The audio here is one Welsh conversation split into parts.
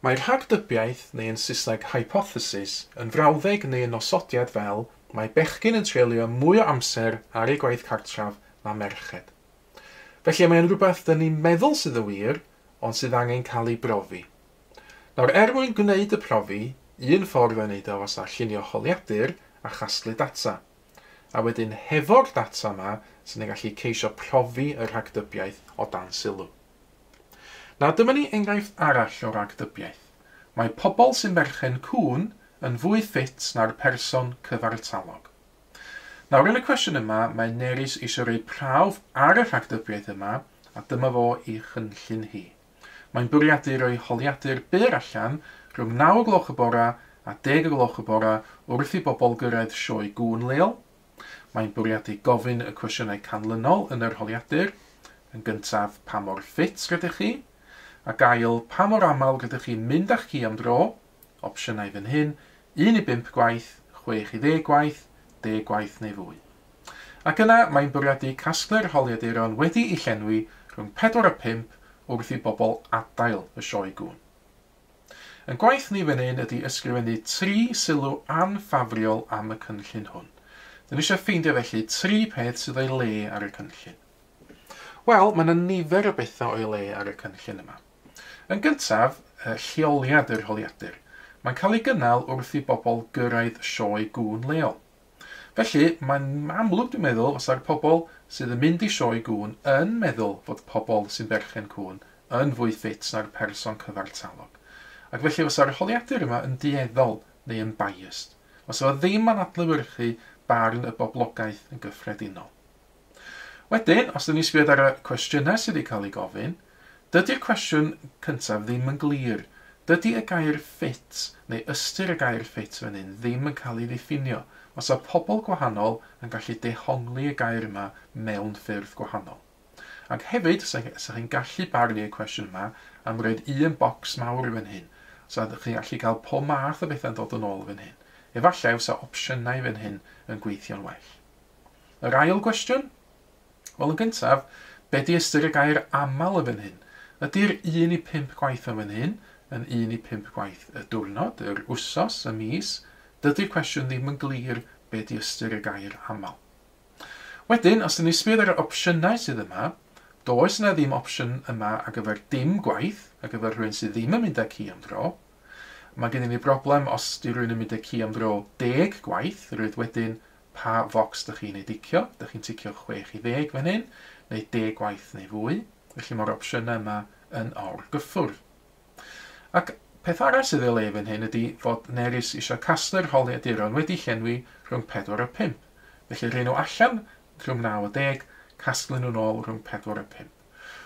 Mae rhagdybiaeth, neu yn Saesneg hypothesis, yn frawddeg neu yn osodiad fel mae bechgyn yn treulio mwy o amser ar eu gwaith cartref na merched. Felly mae'n rhywbeth dyn ni'n meddwl sydd yn wir, ond sydd angen cael ei brofi. Nawr, er mwyn gwneud y profi, un ffordd o wneud o fysa llunio holiadur a chasglu data. A wedyn hefo'r data yma, sy'n ni'n gallu ceisio profi y rhagdybiaeth o dan sylw. Nawr dyma ni enghraifft arall o ragdybiaeth. Mae pobl sy'n berchen cŵn yn fwy ffit na'r person cyfartalog. Nawr yn y cwestiwn yma, mae Nerys eisiau rhoi prawf ar y rhagdybiaeth yma, a dyma fo ei chynllun hi. Mae'n bwriadu rhoi holiadur byr allan rhwng 9 gloch y bora a 10 gloch y bora wrth i bobl gyrraedd sioe gŵn leol. Mae'n bwriadu gofyn y cwestiynau canlynol yn yr holiadur. Yn gyntaf, pa mor ffit rydych chi? Ac ail, pa mor aml rydych chi'n mynd â'ch ci am dro? Opsiynau fan hyn, 1 i 5 gwaith, 6 i 10 gwaith, 10 gwaith neu fwy. Ac yna, mae'n bwriadu casglu'r holiaduron wedi'i llenwi rhwng 4 a 5 wrth i bobl adael y sioe gŵn. Yn gwaith ni fan hyn ydy ysgrifennu 3 sylw anffafriol am y cynllun hwn. Dyn ni eisiau ffeindio felly 3 peth sydd o'i le ar y cynllun. Wel, mae yna nifer o bethau o'i le ar y cynllun yma. Yn gyntaf, lleoliad yr holiadur. Mae'n cael ei gynnal wrth i bobl gyrraedd sioe gŵn leol. Felly, mae'n amlwg dwi'n meddwl fysa'r pobl sydd yn mynd i sioe gŵn yn meddwl fod pobl sy'n berchen cŵn yn fwy ffit na'r person cyfartalog. Ac felly fysa'r holiadur yma yn dueddol neu yn biased. Fysa fo ddim yn adlewyrchu barn y boblogaeth yn gyffredinol. Wedyn, os ydyn ni'n sbio ar y cwestiynau sydd wedi cael eu gofyn, dydy'r cwestiwn cyntaf ddim yn glir. Dydy y gair ffit, neu ystyr y gair ffit fan hyn, ddim yn cael ei ddiffinio. Os yw pobl gwahanol yn gallu dehongli y gair yma mewn ffyrdd gwahanol. Ac hefyd, sa chi'n gallu barnu y cwestiwn yma am roed un bocs mawr fan hyn. So chi'n gallu cael pob math o bethau'n dod yn ôl fan hyn. Efallai fysa opsiynau fan hyn yn gweithio'n well. Yr ail gwestiwn? Wel, yn gyntaf, be di ystyr y gair aml yn fan hyn? Ydy'r 1 i 5 gwaith yn fan hyn yn 1 i 5 gwaith y diwrnod, yr wsos, y mis? Dydy'r cwestiwn ddim yn glir be di ystyr y gair aml. Wedyn, os ydyn ni sbio ar yr opsiynau sydd yma, does yna ddim opsiwn yma ar gyfer dim gwaith, ar gyfer rhywun sydd ddim yn mynd â ci am dro. Mae gennym ni broblem os di rhywun yn mynd â ci am dro 10 gwaith, rwydd wedyn pa focs ydych chi'n ei dicio. Ydych chi'n ticio 6 i 10 fan hyn, neu 10 gwaith neu fwy. Felly mae'r opsiynau yma yn orgyffwrdd. Ac peth arall sydd ei le fan hyn ydy fod Nerys eisiau casglu'r holiaduron wedi llenwi rhwng 4 a 5. Felly rhoi nhw allan rhwng 9 a 10, casglu nhw'n ôl rhwng 4 a 5.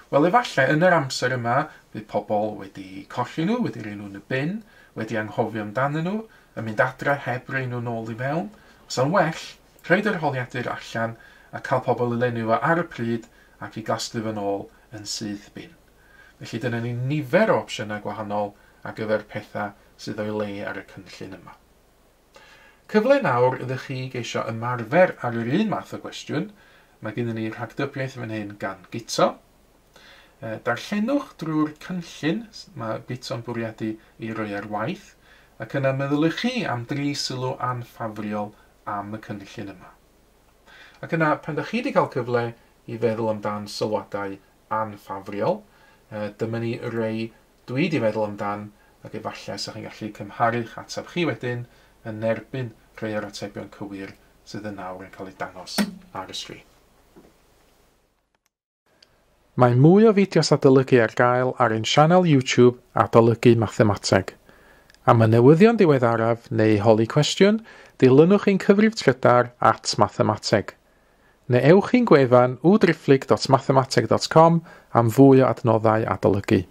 Wel, efallai yn yr amser yma bydd pobl wedi colli nhw, wedi rhoi nhw yn y bin, wedi anghofio amdanyn nhw, yn mynd adre heb rhoi nhw'n ôl i fewn. Os yn well, rhoid yr holiadur allan a cael pobl i lenwi fo ar y pryd ac i gasglu fo'n ôl yn syth bin. Felly dyna ni nifer o opsiynau gwahanol ar gyfer pethau sydd o'i le ar y cynllun yma. Cyfle nawr ydych chi geisio ymarfer ar yr un math o gwestiwn. Mae gennym ni rhagdybiaeth fan hyn gan Guto. Darllenwch drwy'r cynllun mae Guto'n bwriadu ei roi ar waith, ac yna meddyliwch chi am 3 sylw anffafriol am y cynllun yma. Ac yna, pan ydych chi wedi cael cyfle i feddwl amdan sylwadau anffafriol, dyma ni rei dwi wedi meddwl amdan, ac efallai sa chi'n gallu cymharu'ch ateb chi wedyn yn erbyn rhai o'r atebion cywir sydd yn nawr yn cael eu dangos ar y sgrin. Mae mwy o fideos adolygu ar gael ar ein sianel YouTube Adolygu Mathemateg. Am y newyddion diweddaraf neu holi cwestiwn, dilynwch ein cyfrif trydar @mathemateg. Neu ewch i'n gwefan www.mathemateg.com am fwy o adnoddau adolygu.